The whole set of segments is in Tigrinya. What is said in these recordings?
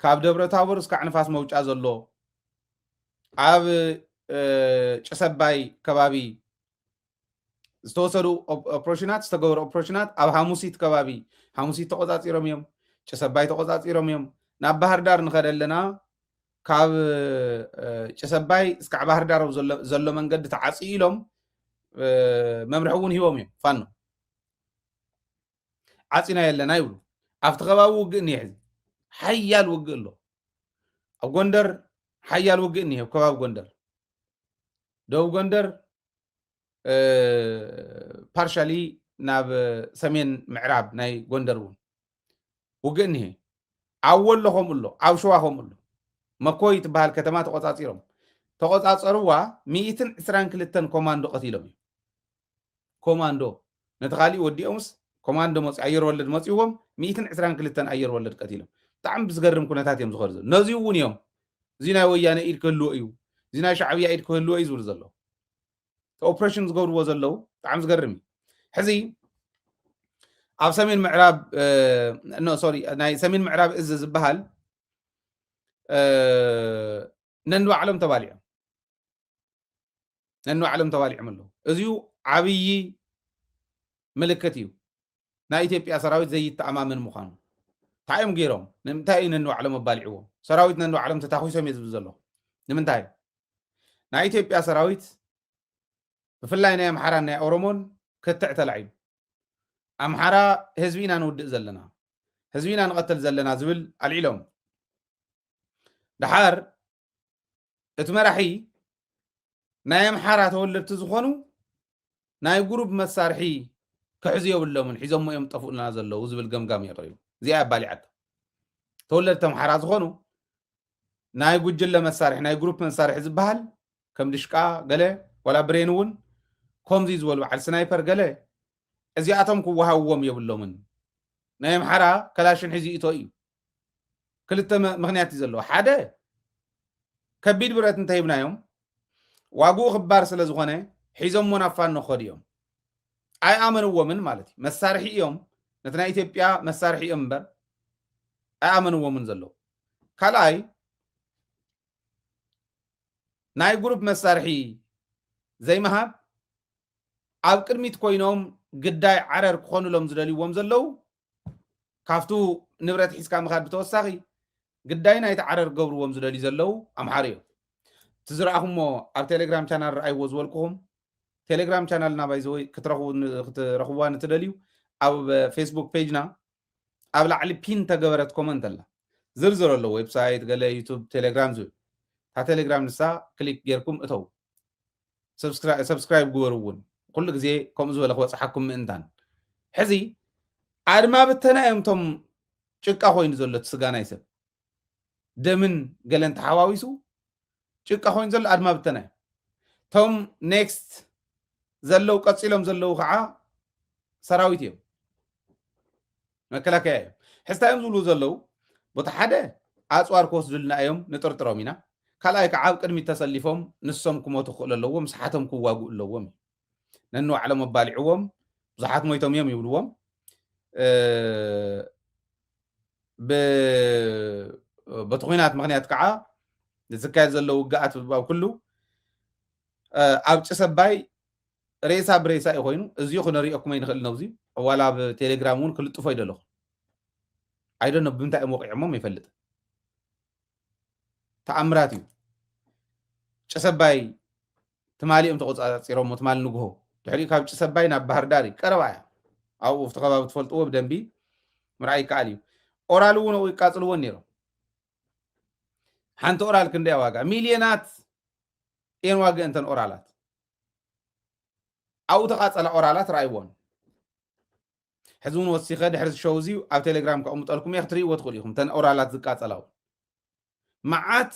ካብ ደብረ ታቦር እስካዕ ንፋስ መውጫ ዘሎ ኣብ ጭሰባይ ከባቢ ዝተወሰዱ ኦፕሬሽናት፣ ዝተገበሩ ኦፕሬሽናት ኣብ ሓሙሲት ከባቢ፣ ሓሙሲት ተቆፃፂሮም እዮም። ጭሰባይ ተቆፃፂሮም እዮም። ናብ ባህር ዳር ንኸደ ኣለና ካብ ጭሰባይ እስካዕ ባህር ዳር ዘሎ መንገዲ ተዓፂ ኢሎም መምርሒ እውን ሂቦም እዮም። ፋኖ ዓፂና የለና ይብሉ። ኣብቲ ከባቢ ውግእ እኒሄ፣ ሕዚ ሓያል ውግእ ኣሎ። ኣብ ጎንደር ሓያል ውግእ እኒሄ፣ ኣብ ከባቢ ጎንደር፣ ደቡብ ጎንደር ፓርሻሊ ናብ ሰሜን ምዕራብ ናይ ጎንደር እውን ውግእ እኒሄ። ኣብ ወሎ ከምኡ ኣሎ፣ ኣብ ሸዋ ከምኡ ኣሎ። መኮይ ትበሃል ከተማ ተቆፃፂሮም፣ ተቆፃፀርዋ። ሚእትን ዕስራን ክልተን ኮማንዶ ቀቲሎም እዮም። ኮማንዶ ነቲ ካሊእ ወዲኦምስ ኮማንዶ መፂ ኣየር ወለድ መፂዎም ሚእትን ዕስራን ክልተን ኣየር ወለድ ቀቲሎም። ብጣዕሚ ብዝገርም ኩነታት እዮም ዝኸዱ ዘለዉ። ነዚ እውን እዮም እዚ ናይ ወያነ ኢድ ክህልዎ እዩ፣ እዚ ናይ ሻዕብያ ኢድ ክህልዎ እዩ ዝብሉ ዘለዉ። ኦፕሬሽን ዝገብርዎ ዘለዉ ብጣዕሚ ዝገርም እዩ። ሕዚ ኣብ ሰሜን ምዕራብ ኖ ሶሪ ናይ ሰሜን ምዕራብ እዝ ዝበሃል ነንባዕሎም ተባሊዖም ነንባዕሎም ተባሊዖም ኣለዉ። እዚዩ ዓብዪ ምልክት እዩ ናይ ኢትዮጵያ ሰራዊት ዘይተኣማመን ምዃኑ። እንታይ እዮም ገይሮም? ንምንታይ እዩ ነንባዕሎም ኣባሊዕዎም? ሰራዊት ነንባዕሎም ተታኺሶም እየ ዝብል ዘለኹ። ንምንታይ? ናይ ኢትዮጵያ ሰራዊት ብፍላይ ናይ ኣምሓራን ናይ ኦሮሞን ክትዕ ተላዒሉ፣ ኣምሓራ ህዝቢ ኢና ንውድእ ዘለና፣ ህዝቢ ኢና ንቐትል ዘለና ዝብል ኣልዒሎም። ደሓር እቲ መራሒ ናይ ኣምሓራ ተወለድቲ ዝኾኑ ናይ ጉሩብ መሳርሒ ክሕዙ የብሎምን፣ ሒዞሞ እዮም ጠፍኡልና ዘለዉ ዝብል ገምጋም የቕርብ። እዚኣ ኣባሊዓታ። ተወለድቲ ኣምሓራ ዝኾኑ ናይ ጉጅለ መሳርሒ፣ ናይ ግሩፕ መሳርሒ ዝበሃል ከም ድሽቃ ገለ ዋላ ብሬን እውን ከምዚ ዝበሉ በዓል ስናይፐር ገለ እዚኣቶም ክወሃብዎም የብሎምን። ናይ ኣምሓራ ከላሽን ሒዙ ይእቶ እዩ። ክልተ መ- ምኽንያት እዩ ዘለዎ። ሓደ ከቢድ ብረት እንተሂብናዮም ዋግኡ ክባር ስለ ዝኾነ ሒዞሞ ናብ ፋኖ ክኸዱ እዮም። ኣይኣመንዎምን ማለት እዩ። መሳርሒ እዮም፣ ነቲ ናይ ኢትዮጵያ መሳርሒ እዮም እምበር ኣይኣመንዎምን ዘለዉ። ካልኣይ ናይ ግሩፕ መሳርሒ ዘይምሃብ ኣብ ቅድሚት ኮይኖም ግዳይ ዓረር ክኾኑሎም ዝደልይዎም ዘለዉ ካብቱ ንብረት ሒዝካ ምኻድ ብተወሳኺ ግዳይ ናይቲ ዓረር ክገብርዎም ዝደልዩ ዘለዉ ኣምሓሩ እዮም። እቲ ዝረኣኹሞ ኣብ ቴሌግራም ቻናል ረኣይዎ ዝበልኩኹም ቴሌግራም ቻናልና ባይዘወይ ክትረኽቡ ክትረኽብዋ ንትደልዩ ኣብ ፌስቡክ ፔጅና ኣብ ላዕሊ ፒን ተገበረት ኮመንት ኣላ ዝርዝር ኣሎ ዌብሳይት ገለ ዩቱብ ቴሌግራም ዝብል እታ ቴሌግራም ንሳ ክሊክ ጌርኩም እተው ሰብስክራይብ ግበሩ እውን ኩሉ ግዜ ከምኡ ዝበለ ክበፅሓኩም ምእንታን ሕዚ ኣድማ ብተና እዮም እቶም ጭቃ ኮይኑ ዘሎ እቲ ስጋ ናይ ሰብ ደምን ገለን ተሓዋዊሱ ጭቃ ኮይኑ ዘሎ ኣድማ ብተና እዩ እቶም ኔክስት ዘለዉ ቀፂሎም ዘለዉ ከዓ ሰራዊት እዮም መከላከያ እዮም ሕዝታ እዮም ዝብሉ ዘለዉ ቦታ ሓደ ኣፅዋር ክወስዱልና እዮም ንጥርጥሮም ኢና ካልኣይ ከዓ ኣብ ቅድሚት ተሰሊፎም ንሶም ክሞቱ ክኽእሉ ኣለዎም ስሓቶም ክዋግኡ ኣለዎም እዩ ነንባዕሎም ኣባሊዕዎም ብዙሓት ሞይቶም እዮም ይብልዎም በቲ ኩናት ምክንያት ከዓ ዝካየድ ዘሎ ውግኣት ኣብ ኩሉ ኣብ ጭሰባይ ሬሳ ብሬሳ እዩ ኮይኑ እዚኡ ክነሪኦኩም ኣይንኽእል ነብዚ ዋላ ኣብ ቴሌግራም እውን ክልጥፎ ይደለኹ ኣይደኖ ብምንታይ እዮም ወቂዖሞም ይፈልጥ ተኣምራት እዩ ጭሰባይ ትማሊ እዮም ተቆፃፂሮሞ ትማሊ ንግሆ ድሕሪኡ ካብ ጭሰባይ ናብ ባህር ዳር እዩ ቀረባ እያ ኣብኡ ኣብቲ ከባቢ ትፈልጥዎ ብደንቢ ምርኣይ ይከኣል እዩ ኦራል እውን ኣብኡ ይቃፅልዎ ነይሮም ሓንቲ ኦራል ክንደያ ዋጋ ሚልዮናት እየን ዋጋ እንተን ኦራላት ኣብኡ ተቃፀላ ኦራላት ረኣይዎን ሕዚ እውን ወሲኸ ድሕሪ ሸው እዚ ኣብ ቴሌግራም ከቕምጠልኩም እየ ክትርእይዎ ትኽእሉ ኢኹም ተን ኦራላት ዝቃፀላው መዓት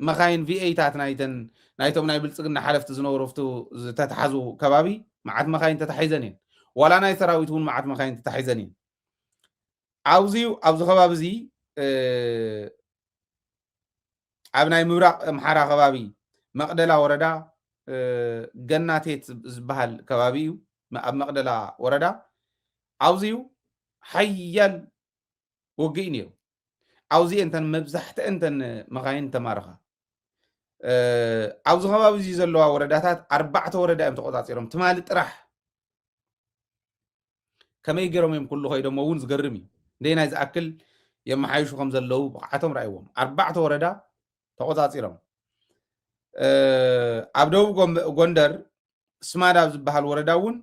መኻይን ቪኤይታት ናይተን ናይቶም ናይ ብልፅግና ሓለፍቲ ዝነብሩ ፍቱ ዝተተሓዙ ከባቢ መዓት መኻይን ተታሒዘን እየን ዋላ ናይ ሰራዊት እውን መዓት መኻይን ተታሒዘን እየን ኣብዚ ኣብዚ ከባቢ እዚ ኣብ ናይ ምብራቕ ኣምሓራ ከባቢ መቕደላ ወረዳ ገናቴት ዝበሃል ከባቢ እዩ ኣብ መቕደላ ወረዳ ኣብዚ እዩ ሓያል ውግእ ነይሩ ኣብዚ እንተን መብዛሕትአን እንተን መኻይን ተማርኻ። ኣብዚ ከባቢ እዚ ዘለዋ ወረዳታት ኣርባዕተ ወረዳ እዮም ተቆፃፂሮም ትማሊ ጥራሕ። ከመይ ገይሮም እዮም ኩሉ ከይዶም እውን ዝገርም እዩ። እንደናይ ዝኣክል የመሓይሹ ከም ዘለዉ ብቕዓቶም ረኣይዎም። ኣርባዕተ ወረዳ ተቆፃፂሮም። ኣብ ደቡብ ጎንደር ስማዳ ኣብ ዝበሃል ወረዳ እውን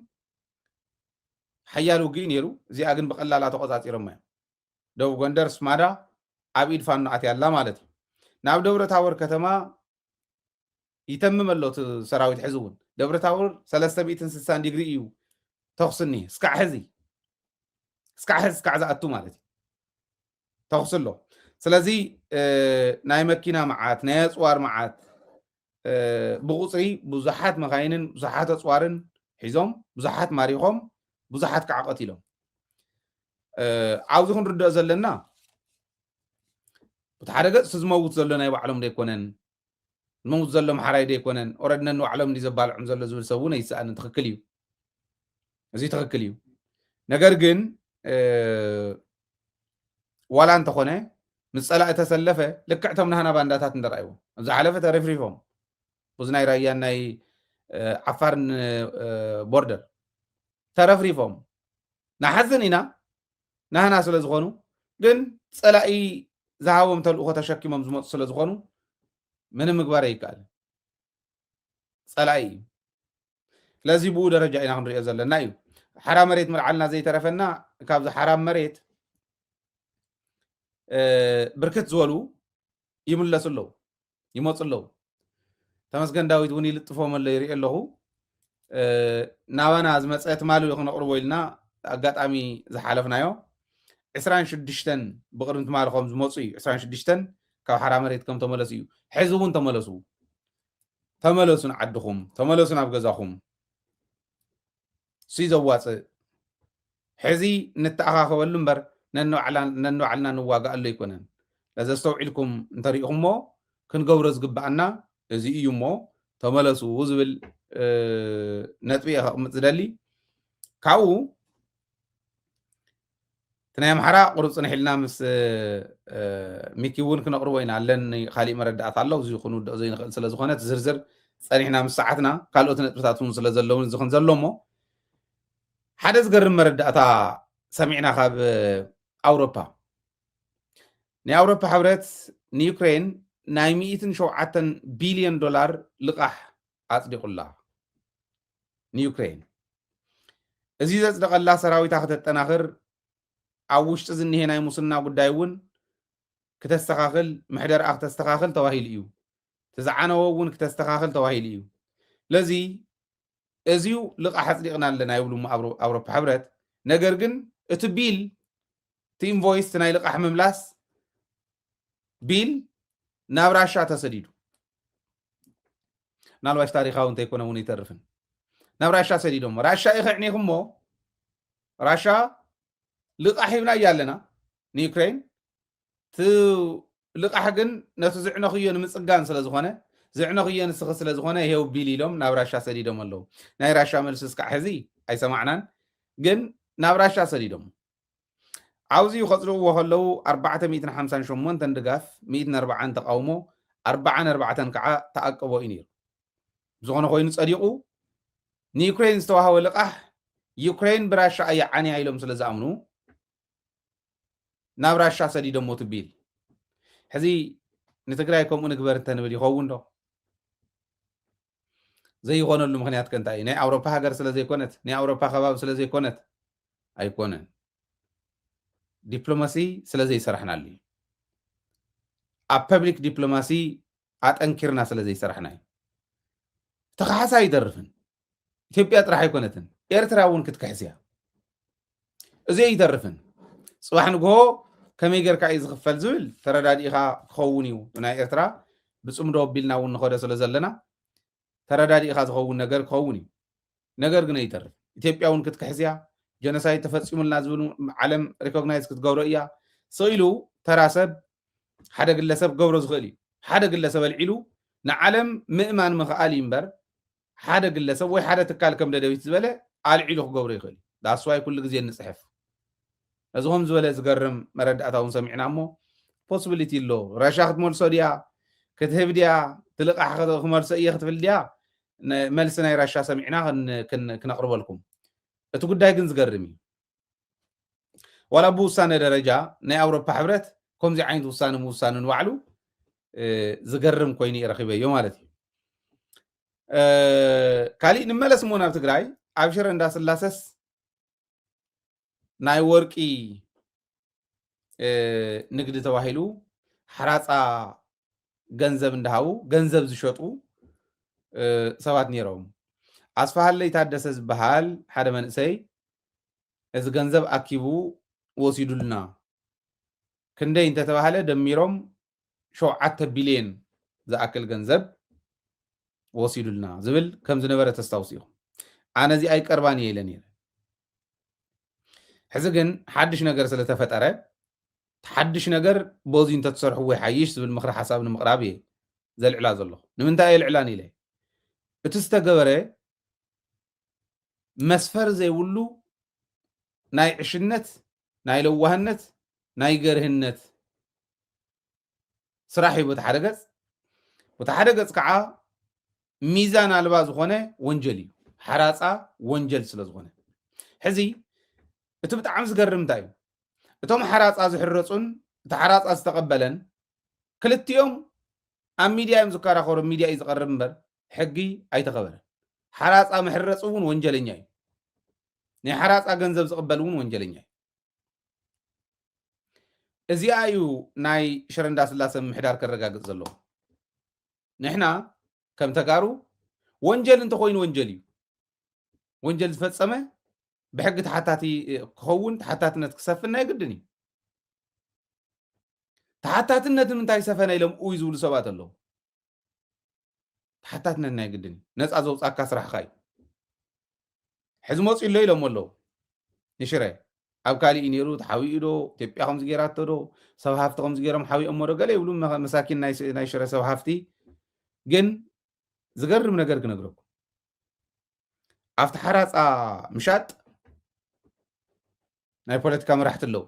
ሓያል ውግእ ነይሩ። እዚኣ ግን ብቐላላ ተቆፃፂሮም እዮም። ደቡብ ጎንደር ስማዳ ኣብ ኢድ ፋኖ ኣትያ ኣላ ማለት እዩ። ናብ ደብረ ታቦር ከተማ ይተምም ኣሎ እቲ ሰራዊት። ሕዚ እውን ደብረ ታቦር ሰለስተ ሚእትን ስሳን ዲግሪ እዩ ተኹስኒ እስካዕ ሕዚ እስካዕ ሕዚ እስካዕ ዝኣቱ ማለት እዩ። ተኹሲ ኣሎ። ስለዚ ናይ መኪና መዓት፣ ናይ ኣፅዋር መዓት፣ ብቁፅሪ ብዙሓት መካይንን ብዙሓት ኣፅዋርን ሒዞም ብዙሓት ማሪኾም ብዙሓት ከዓ ቀቲሎም። ኣብዚ ክንርድኦ ዘለና እቲ ሓደ ገፅ ዝመውት ዘሎ ናይ ባዕሎም ዘይኮነን፣ ዝመውት ዘሎ ምሓራይ ዘይኮነን፣ ኦረድ ነንባዕሎም እንዲ ዘባልዖም ዘሎ ዝብል ሰብ እውን ኣይሰኣንን። ትኽክል እዩ፣ እዚ ትኽክል እዩ። ነገር ግን ዋላ እንተኾነ ምስ ፀላኢ ተሰለፈ ልክዕ እቶም ናህና ባንዳታት እንደረኣይዎ ኣብ ዝሓለፈ ተረፍሪፎም ብዙ ናይ ራያን ናይ ዓፋርን ቦርደር ተረፍሪፎም ንሓዝን ኢና ናህና ስለ ዝኾኑ፣ ግን ፀላኢ ዝሃቦም ተልእኾ ተሸኪሞም ዝመፁ ስለ ዝኾኑ ምንም ምግባር ኣይከኣልን። ፀላኢ እዩ። ስለዚ ብኡ ደረጃ ኢና ክንሪኦ ዘለና እዩ። ሓራ መሬት ምልዓልና ዘይተረፈና ካብዚ ሓራ መሬት ብርክት ዝበሉ ይምለሱ ኣለዉ፣ ይመፁ ኣለዉ። ተመስገን ዳዊት እውን ይልጥፎም ኣሎ ይርኢ ኣለኹ። ናባና ዝመፀ ትማሊ ክነቕርቦ ኢልና ኣጋጣሚ ዝሓለፍናዮ ዕስራን ሽዱሽተን ብቕድሚ ትማሊ ከም ዝመፁ እዩ። ዕስራን ሽዱሽተን ካብ ሓራ መሬት ከም ተመለሱ እዩ። ሕዚ እውን ተመለሱ፣ ተመለሱ ንዓድኹም፣ ተመለሱ ናብ ገዛኹም። ሲ ዘዋፅእ ሕዚ ንተኣኻኸበሉ እምበር ነንባዕልና ንዋጋኣሉ ኣይኮነን። ለዘስተውዒልኩም እንተሪኢኹሞ ክንገብሮ ዝግበኣና እዚ እዩ እሞ ተመለሱ ዝብል ነጥቢ እየ ከቕምጥ ዝደሊ። ካብኡ እቲ ናይ ኣምሓራ ቁሩብ ፅንሕ ኢልና ምስ ሚኪ እውን ክነቕርቦ ኢና። ኣለኒ ካሊእ መረዳእታ ኣሎ፣ እዚ ክንውድኦ ዘይንኽእል ስለ ዝኾነ እቲ ዝርዝር ፀኒሕና ምስ ሰዓትና ካልኦት ነጥብታት እውን ስለ ዘለውን እዚ ከም ዘሎ እሞ ሓደ ዝገርም መረዳእታ ሰሚዕና ካብ ኣውሮፓ። ናይ ኣውሮፓ ሕብረት ንዩክሬን ናይ ሚእትን ሸውዓተን ቢልዮን ዶላር ልቓሕ ኣፅዲቑላ ንዩክሬን። እዚ ዘፅደቐላ ሰራዊታ ክተጠናኽር ኣብ ውሽጢ ዝኒሄ ናይ ሙስና ጉዳይ እውን ክተስተኻኽል፣ ምሕደርኣ ክተስተኻኽል ተባሂሉ እዩ። እቲ ዝዓነወ እውን ክተስተኻኽል ተባሂሉ እዩ። ስለዚ እዚዩ ልቓሕ ኣፅዲቕና ኣለና ይብሉ እሞ ኣውሮፓ ሕብረት። ነገር ግን እቲ ቢል እቲ ኢንቮይስ ናይ ልቓሕ ምምላስ ቢል ናብ ራሻ ተሰዲዱ። ምናልባሽ ታሪካዊ እንተይኮነ እውን ይተርፍን ናብ ራሻ ሰዲዶሞ። ራሻ ኢኸ ዕኒኹሞ ራሻ ልቓሕ ሂብናያ ኣለና ንዩክሬን። እቲ ልቓሕ ግን ነቲ ዝዕነኽዮ ንምፅጋን ስለ ዝኾነ፣ ዝዕነኽዮ ንስኺ ስለ ዝኾነ ይሄው ቢል ኢሎም ናብ ራሻ ሰዲዶም ኣለዉ። ናይ ራሻ መልሲ እስካዕ ሕዚ ኣይሰማዕናን። ግን ናብ ራሻ ሰዲዶም ኣብዚ ከፅድቕዎ ከለዉ ኣርባዕተ ሚእትን ሓምሳን ሸሞንተን ድጋፍ፣ ሚእትን ኣርባዓን ተቃውሞ፣ ኣርባዓን ኣርባዕተን ከዓ ተኣቅቦ እዩ ነይሩ። ብዝኾነ ኮይኑ ፀዲቑ ንዩክሬን ዝተዋህበ ልቓሕ ዩክሬን ብራሻ እያ ዓንያ ኢሎም ስለ ዝኣምኑ ናብ ራሻ ሰዲዶሞ ትቢል። ሕዚ ንትግራይ ከምኡ ንግበር እንተንብል ይኸውን ዶ? ዘይኾነሉ ምክንያት ከ እንታይ እዩ? ናይ ኣውሮፓ ሃገር ስለ ዘይኮነት፣ ናይ ኣውሮፓ ከባቢ ስለ ዘይኮነት ኣይኮነን። ዲፕሎማሲ ስለ ዘይሰራሕናሉ እዩ። ኣብ ፐብሊክ ዲፕሎማሲ ኣጠንኪርና ስለ ዘይሰራሕና እዩ። እቲ ካሕሳ ኣይተርፍን። ኢትዮጵያ ጥራሕ ኣይኮነትን፣ ኤርትራ እውን ክትክሕስ እያ። እዚ ኣይተርፍን። ፅባሕ ንግሆ ከመይ ጌርካ እዩ ዝኽፈል ዝብል ተረዳዲእኻ ክኸውን እዩ። ብናይ ኤርትራ ብፅምዶ ኣቢልና እውን ንኸዶ ስለ ዘለና ተረዳዲእኻ ዝኸውን ነገር ክኸውን እዩ። ነገር ግን ኣይተርፍ። ኢትዮጵያ እውን ክትክሕስ እያ። ጀኖሳይድ ተፈፂሙልና ዝብል ዓለም ሪኮግናይዝ ክትገብሮ እያ። ስቕ ኢሉ ተራ ሰብ ሓደ ግለሰብ ክገብሮ ዝኽእል እዩ። ሓደ ግለሰብ ኣልዒሉ ንዓለም ምእማን ምኽኣል እዩ እምበር ሓደ ግለሰብ ወይ ሓደ ትካል ከም ደደቢት ዝበለ ኣልዒሉ ክገብሮ ይኽእል እዩ። ዳስዋይ ኩሉ ግዜ እንፅሕፍ። እዚ ከም ዝበለ ዝገርም መረዳእታ እውን ሰሚዕና እሞ possibility ኣሎ። ራሻ ክትመልሶ ድያ፣ ክትህብ ድያ፣ ትልቃሕ ክመልሶ እየ ክትብል ድያ፣ መልሲ ናይ ራሻ ሰሚዕና ክነቕርበልኩም። እቲ ጉዳይ ግን ዝገርም እዩ። ዋላ ብውሳነ ደረጃ ናይ ኣውሮፓ ሕብረት ከምዚ ዓይነት ውሳነ ምውሳኑ ንባዕሉ ዝገርም ኮይኑ ረኺበዮ ማለት እዩ። ካሊእ ንመለስ እሞ ናብ ትግራይ፣ ኣብ ሽረ እንዳስላሰስ ናይ ወርቂ ንግዲ ተባሂሉ ሓራፃ ገንዘብ እንዳሃቡ ገንዘብ ዝሸጡ ሰባት ነይሮም። ኣስፋሃለይ ታደሰ ዝበሃል ሓደ መንእሰይ እዚ ገንዘብ ኣኪቡ ወሲዱልና፣ ክንደይ እንተተባህለ ደሚሮም ሸውዓተ ቢልዮን ዝኣክል ገንዘብ ወሲዱልና ዝብል ከም ዝነበረ ተስታውሱ ኢኹም። ኣነ እዚኣ ኣይቀርባን እየ ኢለ ነይረ። ሕዚ ግን ሓድሽ ነገር ስለተፈጠረ፣ ሓድሽ ነገር በዚ እንተትሰርሕዎ ይሓይሽ ዝብል ምኽሪ ሓሳብ ንምቕራብ እየ ዘልዕላ ዘለኹ። ንምንታይ እየ ልዕላን ኢለ? እቲ ዝተገበረ መስፈር ዘይብሉ ናይ ዕሽነት፣ ናይ ለዋህነት፣ ናይ ገርህነት ስራሕ እዩ በቲ ሓደ ገጽ። በቲ ሓደ ገጽ ከዓ ሚዛን ኣልባ ዝኾነ ወንጀል እዩ። ሓራጻ ወንጀል ስለ ዝኾነ። ሕዚ እቲ ብጣዕሚ ዝገርም እንታይ እዩ? እቶም ሓራጻ ዝሕረጹን እቲ ሓራጻ ዝተቐበለን ክልቲኦም ኣብ ሚድያ እዮም ዝከራኸሩ፣ ሚድያ እዩ ዝቐርብ እምበር ሕጊ ኣይተኸበረን። ሓራጻ መሕረጺ እውን ወንጀለኛ እዩ። ናይ ሓራጻ ገንዘብ ዝቕበል እውን ወንጀለኛ እዩ። እዚኣ እዩ ናይ ሽረ እንዳስላሰ ምምሕዳር ከረጋግጽ ዘለዎ። ንሕና ከም ተጋሩ ወንጀል እንተኾይኑ ወንጀል እዩ። ወንጀል ዝፈጸመ ብሕጊ ተሓታቲ ክኸውን፣ ተሓታትነት ክሰፍን ናይ ግድን እዩ። ተሓታትነት ንምንታይ ሰፈነ ኢሎም እይ ዝብሉ ሰባት ኣለዉ። ተሓታትነት ናይ ግድን እዩ። ነፃ ዘውፃካ ስራሕካ እዩ። ሕዚ መፂኡ ኣሎ ኢሎም ኣለዉ። ንሽረ ኣብ ካሊእ እዩ ነይሩ፣ ተሓዊኡ ዶ፣ ኢትዮጵያ ከምዚ ገይራቶ ዶ፣ ሰብ ሃፍቲ ከምዚ ገይሮም ሓዊኦሞ ዶ፣ ገለ ይብሉ መ-፣ መሳኪን ናይ ስ-፣ ናይ ሽረ ሰብ ሃፍቲ። ግን ዝገርም ነገር ክነግረኩም። ኣብቲ ሓራፃ ምሻጥ ናይ ፖለቲካ መራሕቲ ኣለዉ።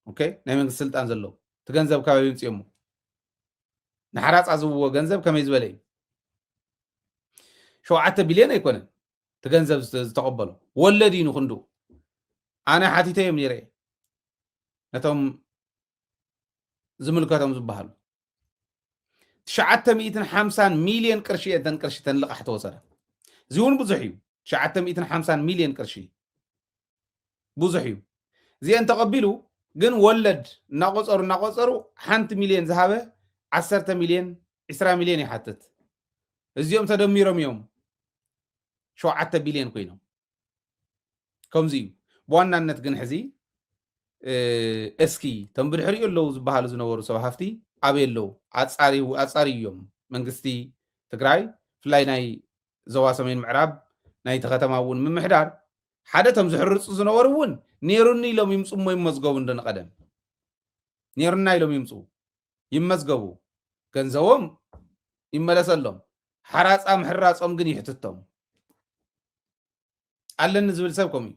ኦኬ፣ ናይ መንግስቲ ስልጣን ዘለዉ። እቲ ገንዘብ ካበይ ይምፅኦሞ? ንሓራፃ ዝህብዎ ገንዘብ ከመይ ዝበለ እዩ? ሸውዓተ ቢልዮን ኣይኮነን እቲ ገንዘብ ዝተ-፣ ዝተቐበሎ። ወለድ እዩ ንክንድኡ። ኣነ ሓቲተ እዮም ነይረ እየ። ነቶም ዝምልከቶም ዝበሃሉ። ትሽዓተ ሚእትን ሓምሳን ሚልዮን ቅርሺ እየን እተን ቅርሺ እተን ልቓሕ ተወሰዳ። እዚ እውን ብዙሕ እዩ። ትሽዓተ ሚእትን ሓምሳን ሚልዮን ቅርሺ ብዙሕ እዩ። እዚአን ተቐቢሉ ግን ወለድ እናቆፀሩ እናቆፀሩ ሓንቲ ሚልዮን ዝሃበ ዓሰርተ ሚልዮን፣ ዕስራ ሚልዮን ይሓትት። እዚኦም ተደሚሮም እዮም ሸውዓተ ቢልዮን ኮይኖም። ከምዚ እዩ። ብዋናነት ግን ሕዚ፣ እ፣ እስኪ እቶም ብድሕሪኡ ኣለዉ ዝበሃሉ ዝነበሩ ሰብ ሃፍቲ ኣበይ ኣለዉ? ኣጻሪ-፣ ኣጻርዩ እዮም። መንግስቲ ትግራይ፣ ብፍላይ ናይ ዞባ ሰሜን ምዕራብ ናይቲ ከተማ እውን ምምሕዳር፣ ሓደ እቶም ዝሕርፁ ዝነበሩ እውን ነይሩኒ ኢሎም ይምፁ እሞ ይመዝገቡ እንዶ ንቐደም። ነይሩና ኢሎም ይምፁ፣ ይመዝገቡ፣ ገንዘቦም ይመለሰሎም። ሓራፃ ምሕራፆም ግን ይሕትቶም። ኣለኒ ዝብል ሰብ ከምኡ እዩ።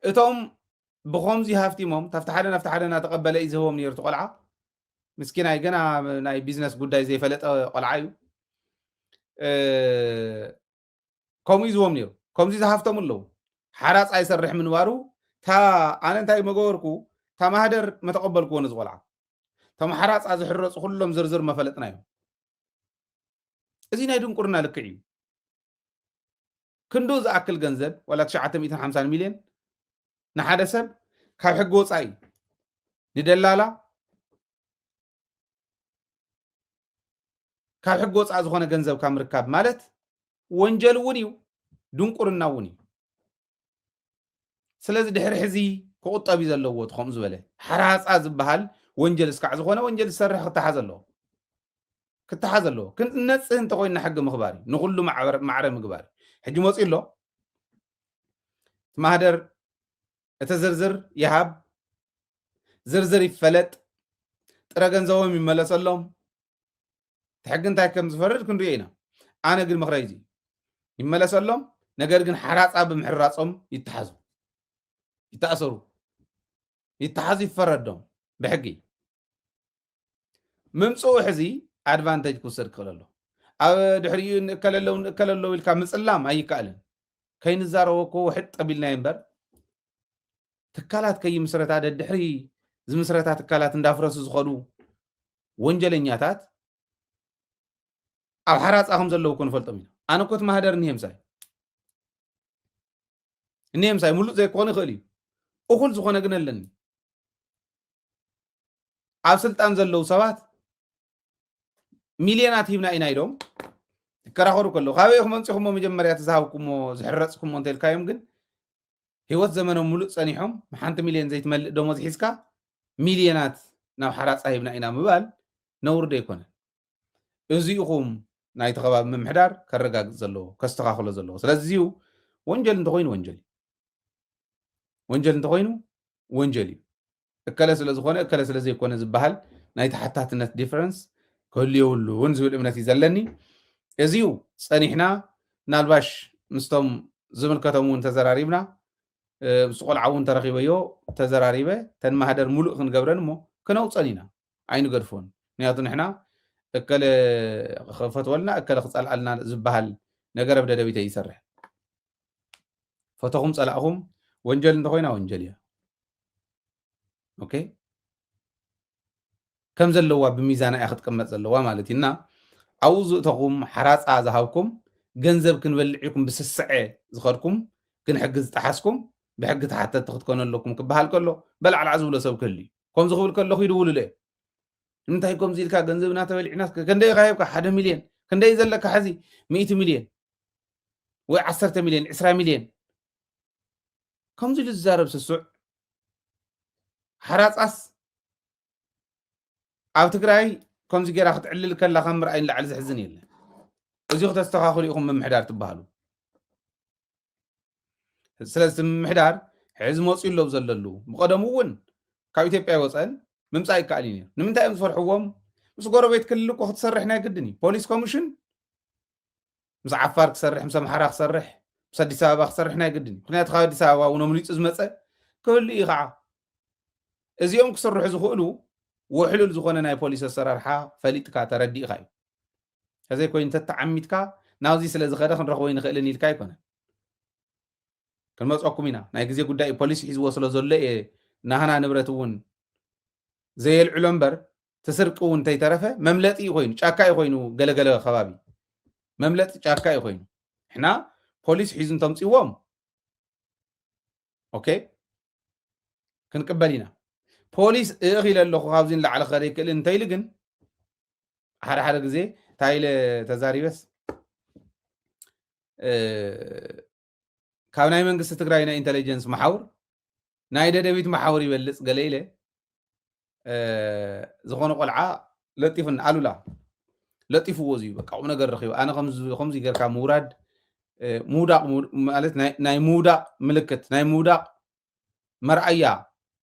እቶም ብኸምዚ ሃፍቲሞም፣ ካብቲ ሓደ ናብቲ ሓደ እናተቐበለ እዩ ዝህቦም ነይሩ እቲ ቆልዓ። ምስኪናይ ገና ናይ ቢዝነስ ጉዳይ ዘይፈለጠ ቆልዓ እዩ። እ፣ ከምኡ እዩ ዝህቦም ነይሩ። ከምዚ ዝሃፍቶም ኣለዉ። ሓራፃ ይሰርሕ ምንባሩ፣ ታ ኣነ እንታይ መገበርኩ፣ ታ ማህደር መተቐበልክዎ ነዚ ቆልዓ። እቶም ሓራፃ ዝሕረፁ ኩሎም ዝርዝር መፈለጥና እዮም። እዚ ናይ ድንቁርና ልክዕ እዩ። ክንዱ ዝኣክል ገንዘብ፣ ዋላ ትሽዓተ ሚእትን ሓምሳን ሚልዮን ንሓደ ሰብ ካብ ሕጊ ወፃኢ፣ ንደላላ ካብ ሕጊ ወፃኢ ዝኾነ ገንዘብ ካብ ምርካብ ማለት ወንጀል እውን እዩ፣ ድንቁርና እውን እዩ። ስለዚ ድሕሪ ሕዚ ክቑጠብ እዩ ዘለዎ። እቲ ከምኡ ዝበለ ሓራፃ ዝበሃል ወንጀል እስካዕ ዝኾነ ወንጀል ዝሰርሕ ክተሓዝ ኣለዎ፣ ክተሓዝ ኣለዎ። ክንነፅህ እንተኮይንና ሕጊ ምኽባር እዩ፣ ንኹሉ ማዕረ፣ ማዕረ ምግባር እዩ። ሕጂ መፂኡ ኣሎ። እቲ ማህደር እቲ ዝርዝር ይሃብ፣ ዝርዝር ይፈለጥ፣ ጥረ ገንዘቦም ይመለሰሎም። እቲ ሕጊ እንታይ ከም ዝፈርድ ክንሪኦ ኢና። ኣነ ግን ምኽረይ እዚ ይመለሰሎም፣ ነገር ግን ሓራፃ ብምሕራፆም ይተሓዙ፣ ይተኣሰሩ፣ ይተሓዙ፣ ይፈረዶም ብሕጊ። ምምፅኡ ሕዚ ኣድቫንቴጅ ክውሰድ ክኽእል ኣሎ። ኣብ ድሕሪኡ ንእከለ ኣለዉ ንእከለ ኣለዉ ኢልካ ምፅላም ኣይከኣልን። ከይንዛረቦ እኮ ውሕጥ ኣቢልናዮ እምበር፣ ትካላት ከይምስረታ ደድሕሪ ዝምስረታ ትካላት እንዳፍረሱ ዝኸዱ ወንጀለኛታት ኣብ ሓራፃ ከም ዘለዉ እኮ ንፈልጦም ኢና። ኣነ እኮ እቲ ማህደር እኒሄ ምሳይ እኒሄ ምሳይ ሙሉእ ዘይኮን ይኽእል እዩ፣ እኹል ዝኾነ ግን ኣለኒ። ኣብ ስልጣን ዘለዉ ሰባት ሚልዮናት ሂብና ኢና ኢሎም ይከራኸሩ ከለዉ፣ ካበይ ኢኹም ኣምፂኹሞ መጀመርያ እቲ ዝሃብኩሞ ዝሕረፅኩሞ እንተልካዮም ግን ህይወት ዘመኖም ሙሉእ ፀኒሖም ሓንቲ ሚልዮን ዘይትመልእ ደሞዝ ሒዝካ ሚልዮናት ናብ ሓራፃ ሂብና ኢና ምባል ነውሪ ዶ ኣይኮነን? እዚኢኹም ናይቲ ከባቢ ምምሕዳር ከረጋግፅ ዘለዎ ከስተኻኽሎ ዘለዎ። ስለዚ እዚኡ ወንጀል እንተኮይኑ ወንጀል እዩ። ወንጀል እንተኮይኑ ወንጀል እዩ። እከለ ስለ ዝኾነ እከለ ስለ ዘይኮነ ዝበሃል ናይ ተሓታትነት ዲፈረንስ ክህሉ የብሉን ዝብል እምነት እዩ ዘለኒ። እዚዩ ፀኒሕና ምናልባሽ ምስቶም ዝምልከቶም እውን ተዘራሪብና ምስ ቆልዓ እውን ተረኺበዮ ተዘራሪበ ተን ማህደር ሙሉእ ክንገብረን እሞ ክነውፀን ኢና ኣይንገድፎን። ምክንያቱ ንሕና እከለ ክፈትወልና እከለ ክፀልኣልና ዝበሃል ነገር ኣብ ደደቢተ ይሰርሕ። ፈተኹም ፀላእኹም ወንጀል እንተኮይና ወንጀል እያ። ኦኬ ከም ዘለዋ ብሚዛና እያ ክትቅመጥ ዘለዋ ማለት እዩ። እና ኣብኡ ዝእተኹም ሓራፃ ዝሃብኩም ገንዘብ ክንበልዕ ኢልኩም ብስስዐ ዝኸድኩም ግን ሕጊ ዝጠሓስኩም ብሕጊ ተሓተቲ ክትኮኑ ኣለኩም ክበሃል ከሎ በላዕላዕ ዝብሎ ሰብ ክህሉ እዩ። ከምዚ ክብል ከለኹ ይድውሉለ እዮም። ንምንታይ ከምዚ ኢልካ ገንዘብና ተበሊዕና ክንደይ ኢኻ ሂብካ ሓደ ሚልዮን ክንደይ ዘለካ ሕዚ ሚእቲ ሚልዮን ወይ ዓሰርተ ሚልዮን ዕስራ ሚልዮን ከምዚ ኢሉ ዝዛረብ ስሱዕ ሓራፃስ ኣብ ትግራይ ከምዚ ጌራ ክትዕልል ከላ ካብ ምርኣይ ንላዕሊ ዘሕዝን የለን። እዚ ክተስተኻኽሉ ኢኹም ምምሕዳር ትበሃሉ። ስለዚ እቲ ምምሕዳር ሕዚ መፅኡ ኣሎ ዘለሉ ብቀደሙ እውን ካብ ኢትዮጵያ ይወፀን ምምፃእ ይከኣል እዩ ነይሩ። ንምንታይ እዮም ዝፈርሕዎም? ምስ ጎረቤት ክልል እኮ ክትሰርሕ ናይ ግድን እዩ። ፖሊስ ኮሚሽን ምስ ዓፋር ክሰርሕ፣ ምስ ኣምሓራ ክሰርሕ፣ ምስ ኣዲስ ኣበባ ክሰርሕ ናይ ግድን እዩ። ምክንያቱ ካብ ኣዲስ ኣበባ እውን ኣምሊጡ ዝመፀ ክህሉ እዩ ከዓ። እዚኦም ክስርሑ ዝኽእሉ ውሕሉል ዝኾነ ናይ ፖሊስ ኣሰራርሓ ፈሊጥካ ተረዲእካ እዩ። ከዘይ ኮይኑ እንተተዓሚትካ ናብዚ ስለ ዝኸደ ክንረኽቦ ይንኽእልን ኢልካ ኣይኮነን። ክንመፀኩም ኢና። ናይ ግዜ ጉዳይ እዩ። ፖሊስ ሒዝዎ ስለ ዘሎ እየ ናህና ንብረት እውን ዘየልዕሎ እምበር እቲ ስርቂ እውን እንተይተረፈ መምለጢ እዩ ኮይኑ ጫካ እዩ ኮይኑ ገለገለ ከባቢ መምለጢ ጫካ እዩ ኮይኑ ንሕና ፖሊስ ሒዙ እንተምፅዎም ኦኬ ክንቅበል ኢና። ፖሊስ እእኽ ኢለ ኣለኹ ካብዚ ንላዕሊ ክኸደ ይክእል እንተኢሉ ግን ሓደ ሓደ ግዜ እንታይ ኢለ ተዛሪበስ ካብ ናይ መንግስቲ ትግራይ ናይ ኢንተለጀንስ መሓውር ናይ ደደቢት መሓውር ይበልፅ ገለ ኢለ ዝኾነ ቆልዓ ለጢፉን ኣሉላ ለጢፍዎ እዚ በቃ ቁም ነገር ረኺቡ ኣነ ከምዚ ጌርካ ምውራድ ምውዳቕ ማለት ናይ ምውዳቕ ምልክት ናይ ምውዳቕ መርኣያ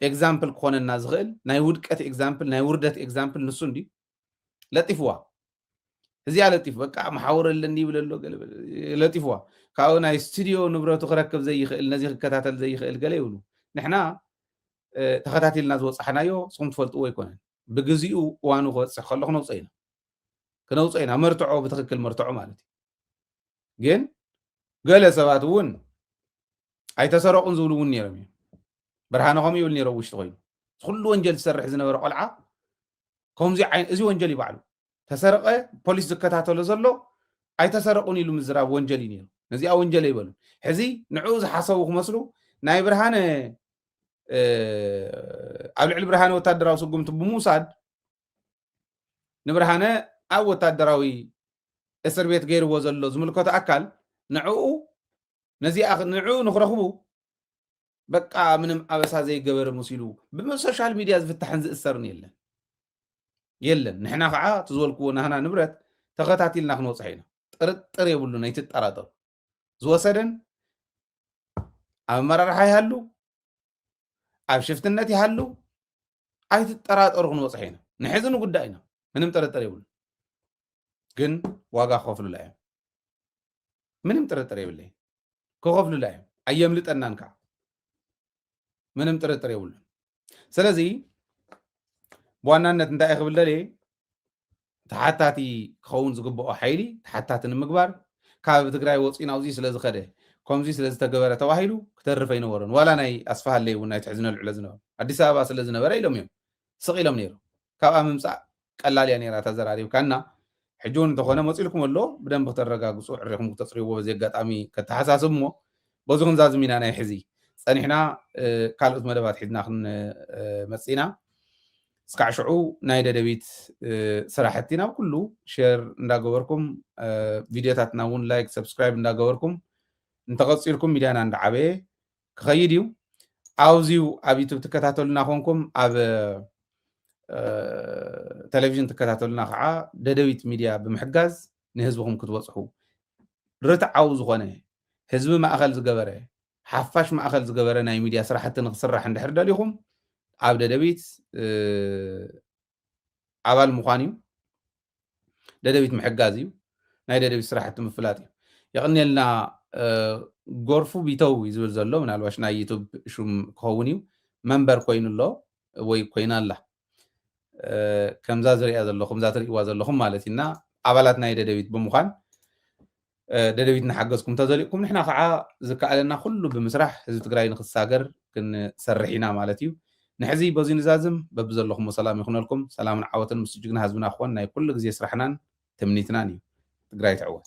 ኤግዛምፕል ክኾነና ዝኽእል ናይ ውድቀት ኤግዛምፕል ናይ ውርደት ኤግዛምፕል ንሱ እንዲ ለጢፍዋ እዚኣ ለጢፉ በቃ መሓውር ኣለኒ ይብል ኣሎ ለጢፍዋ ካብኡ ናይ ስቱዲዮ ንብረቱ ክረክብ ዘይኽእል ነዚ ክከታተል ዘይኽእል ገለ ይብሉ ንሕና ተኸታቲልና ዝወፃሕናዮ ስኹም ትፈልጥዎ ኣይኮነን ብግዚኡ እዋኑ ክበፅሕ ከሎ ክነውፀ ኢና ክነውፀ ኢና መርትዖ ብትኽክል መርትዖ ማለት እዩ ግን ገለ ሰባት እውን ኣይተሰረቑን ዝብሉ እውን ነይሮም እዮም ብርሃነ ከምኡ ይብል ነይሮ ውሽጢ ኮይኑ ኩሉ ወንጀል ዝሰርሕ ዝነበረ ቆልዓ ከምዚ ዓይነት እዚ ወንጀል ይባዕሉ ተሰረቐ ፖሊስ ዝከታተሎ ዘሎ ኣይተሰረቑን ኢሉ ምዝራብ ወንጀል እዩ ነይሩ ነዚኣ ወንጀል ኣይበሉ ሕዚ ንዕኡ ዝሓሰቡ ክመስሉ ናይ ብርሃነ ኣብ ልዕሊ ብርሃነ ወታደራዊ ስጉምቲ ብምውሳድ ንብርሃነ ኣብ ወታደራዊ እስር ቤት ገይርዎ ዘሎ ዝምልከቶ ኣካል ንዕኡ ነዚኣ ንዕኡ ንክረኽቡ በቃ ምንም ኣበሳ ዘይገበረ መሲሉ ብሶሻል ሚድያ ዝፍታሕን ዝእሰርን የለን የለን ንሕና ከዓ እቲ ዝበልክዎ ናህና ንብረት ተኸታቲልና ክንወፅሐ ኢና ጥርጥር የብሉን ኣይትጠራጠሩ ዝወሰደን ኣብ ኣመራርሓ ይሃሉ ኣብ ሽፍትነት ይሃሉ ኣይትጠራጠሩ ክንበፅሖ ኢና ንሕዚ ንጉዳይ ኢና ምንም ጥርጥር የብሉ ግን ዋጋ ክኸፍሉላ እዮም ምንም ጥርጥር የብለይ ክኸፍሉላ እዮም ኣየምልጠናን ከዓ ምንም ጥርጥር የብሉ ስለዚ ብዋናነት እንታይ ክብል ደልየ ተሓታቲ ክኸውን ዝግብኦ ሓይሊ ተሓታቲ ንምግባር፣ ካብ ትግራይ ወፂኡ ናብዚ ስለ ዝኸደ፣ ከምዚ ስለ ዝተገበረ ተባሂሉ ክተርፍ ኣይነበሮን። ዋላ ናይ ኣስፋሃለይ እውን ናይ ትሕዝነ ልዕሎ ዝነበሩ ኣዲስ ኣበባ ስለ ዝነበረ ኢሎም እዮም ስቕ ኢሎም ነይሩ። ካብኣ ምምፃእ ቀላል እያ ነይራ ተዘራሪብካና። ሕጂ እውን እንተኾነ መፂልኩም ኣሎ ብደንብ ክተረጋግፁ ዕሪኹም ክተፅርይዎ በዚ ኣጋጣሚ ከተሓሳስብ እሞ በዚ ክንዛዝም ኢና ናይ ሕዚ። ፀኒሕና ካልኦት መደባት ሒዝና ክንመፅእ ኢና። እስካዕ ሽዑ ናይ ደደቢት ስራሕቲ ናብ ኩሉ ሸር እንዳገበርኩም፣ ቪድዮታትና እውን ላይክ ሰብስክራይብ እንዳገበርኩም እንተቐፂልኩም ሚድያና እንዳዓበየ ክኸይድ እዩ። ኣብዚዩ ኣብ ዩቱብ ትከታተሉና ኮንኩም ኣብ ቴሌቪዥን ትከታተሉና ከዓ ደደቢት ሚድያ ብምሕጋዝ ንህዝብኹም ክትበፅሑ ርትዓዊ ዝኾነ ህዝቢ ማእኸል ዝገበረ ሓፋሽ ማእኸል ዝገበረ ናይ ሚድያ ስራሕቲ ንክስራሕ እንድሕር ደሊኹም ኣብ ደደቢት ኣባል ምዃን እዩ። ደደቢት ምሕጋዝ እዩ። ናይ ደደቢት ስራሕቲ ምፍላጥ እዩ። የቕንየልና። ጎርፉ ቢተው እዩ ዝብል ዘሎ፣ ምናልባሽ ናይ ዩቱብ ሹም ክኸውን እዩ። መንበር ኮይኑ ኣሎ ወይ ኮይና ኣላ። ከምዛ ዝሪኣ ዘለኹም እዛ ትርእይዋ ዘለኹም ማለት እና ኣባላት ናይ ደደቢት ብምዃን ደደቢት እናሓገዝኩም እንተዘሊእኩም ንሕና ከዓ ዝከኣለና ኩሉ ብምስራሕ ህዝቢ ትግራይ ንክሳገር ክንሰርሕ ኢና ማለት እዩ። ንሕዚ በዚ ንዛዝም። በብዘለኹም ሰላም ይኹነልኩም። ሰላምን ዓወትን ምስ ጅግና ህዝብና ክኾን ናይ ኩሉ ግዜ ስራሕናን ትምኒትናን እዩ። ትግራይ ትዕወት።